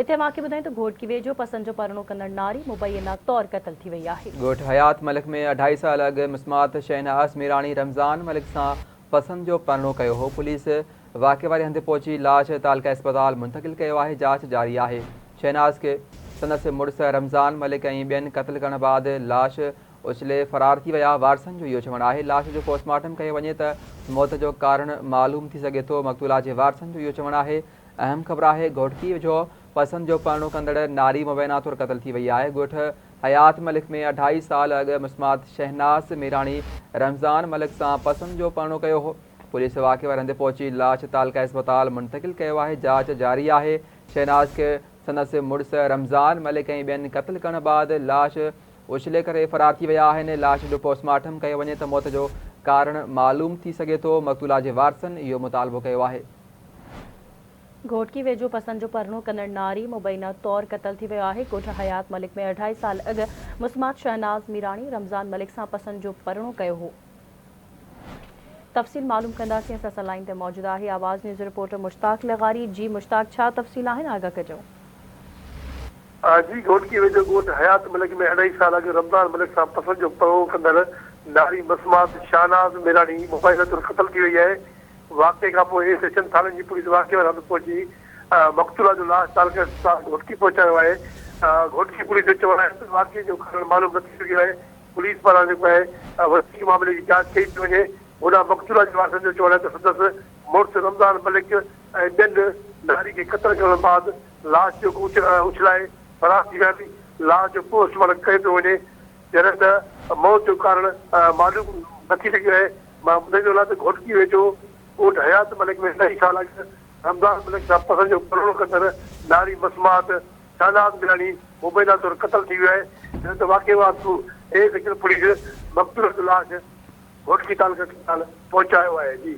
اتي اوهان کي ٻڌايون ته گهوٽڪي ويجهو پسند جو پرڻو ڪندڙ ناري مبينا طور قتل ٿي وئي آهي. ڳوٺ حيات ملڪ ۾ اڍائي سال اڳ مسمات شهناز ميراڻي رمضان ملڪ سان پسند جو پرڻو ڪيو هو، پوليس واقعي واري هنڌ پهچي لاش تعلقه اسپتال منتقل ڪيو آهي، جاچ جاري آهي. شهناز کي سندس مڙس رمضان ملڪ ۽ ٻين قتل ڪرڻ بعد لاش اڇلي فرار ٿي ويا، وارثن جو اهو چوڻ آهي لاش جو پوسٽ مارٽم ڪيو وڃي ته موت جو ڪارڻ معلوم ٿي سگهي ٿو، مقتولا جي وارثن جو اهو چوڻ آهي اهم خبر آهي گهوٽڪي جو پسند جو پرڻو ڪندڙ ناري مبينا طور قتل ٿي وئي آهي، ڳوٺ حيات ملڪ ۾ اڍائي سال اڳ مسمات شهناز ميراڻي رمضان ملڪ سان پسند جو پرڻو ڪيو هو، پوليس واقعي واري هنڌ پهچي لاش تعلقه اسپتال منتقل ڪيو آهي، جاچ جاري آهي، شهناز کي سندس مڙس رمضان ملڪ ۽ ٻين قتل ڪرڻ بعد لاش اڇلي ڪري فرار ٿي ويا آهن، لاش جو پوسٽ مارٽم ڪيو وڃي ته موت جو ڪارڻ معلوم ٿي سگهي ٿو، مقتولا جي وارثن اهو مطالبو ڪيو آهي. گهوٽڪي ويجهو پسند جو پرڻو ڪندڙ ناري مبينا طور قتل ٿي ويو آهي، ڳوٺ حيات ملڪ ۾ اڍائي سال اڳ مسمات شهناز ميراڻي رمضان ملڪ سان پسند جو پرڻو ڪيو هو. تفصيل معلوم ڪنداسين، اسان سان لائين تي موجود آهي آواز نيوز رپورٽر مشتاق لغاري، جي مشتاق ڇا تفصيل آهن آگاهه ڪجو. جي گهوٽڪي ويجهو ڳوٺ حيات ملڪ ۾ اڍائي سال اڳ رمضان ملڪ سان پسند جو پرڻو ڪندڙ ناري مسمات شاهناز ميراڻي مبينا طور قتل ٿي وئي آهي، واقعي کانپوء ايس ايڇ اين ٿاڻي جي پوليس واقعي واري هنڌ پهچي مقتولا جو لاش تعلقه اسپتال گهوٽڪي پهچايو آهي، گهوٽڪي پوليس جو چوڻ آهي ته واقعي جو ڪارڻ معلوم نه ٿي سگهيو آهي، پوليس پاران جيڪو آهي وڌيڪ معاملي جي جاچ ڪئي پئي وڃي، هوڏانهن مقتولا جي وارثن جو چوڻ آهي ته سندس مڙس رمضان ملڪ ۽ ٻين ناري کي قتل ڪرڻ بعد لاش جو اڇلائي فرار ٿي ويا آهن، لاش جو پوسٽ مارٽم ڪيو پيو وڃي، جڏهن ته موت جو ڪارڻ معلوم نه ٿي سگهيو آهي، مان ٻڌائيندو هلان ته گهوٽڪي ويجهو ڳوٺ حيات ملڪ ۾ ڏهي سال اڳ رمضان ملڪ سان پسند جو پرڻو ڪندڙ ناري مسمات شهناز ميراڻي مبينا طور قتل ٿي ويو آهي، جڏهن ته واقعي بعد اي سيڪشن پوليس مقتول جو لاش گهوٽڪي تعلقه اسپتال پهچايو آهي. جي.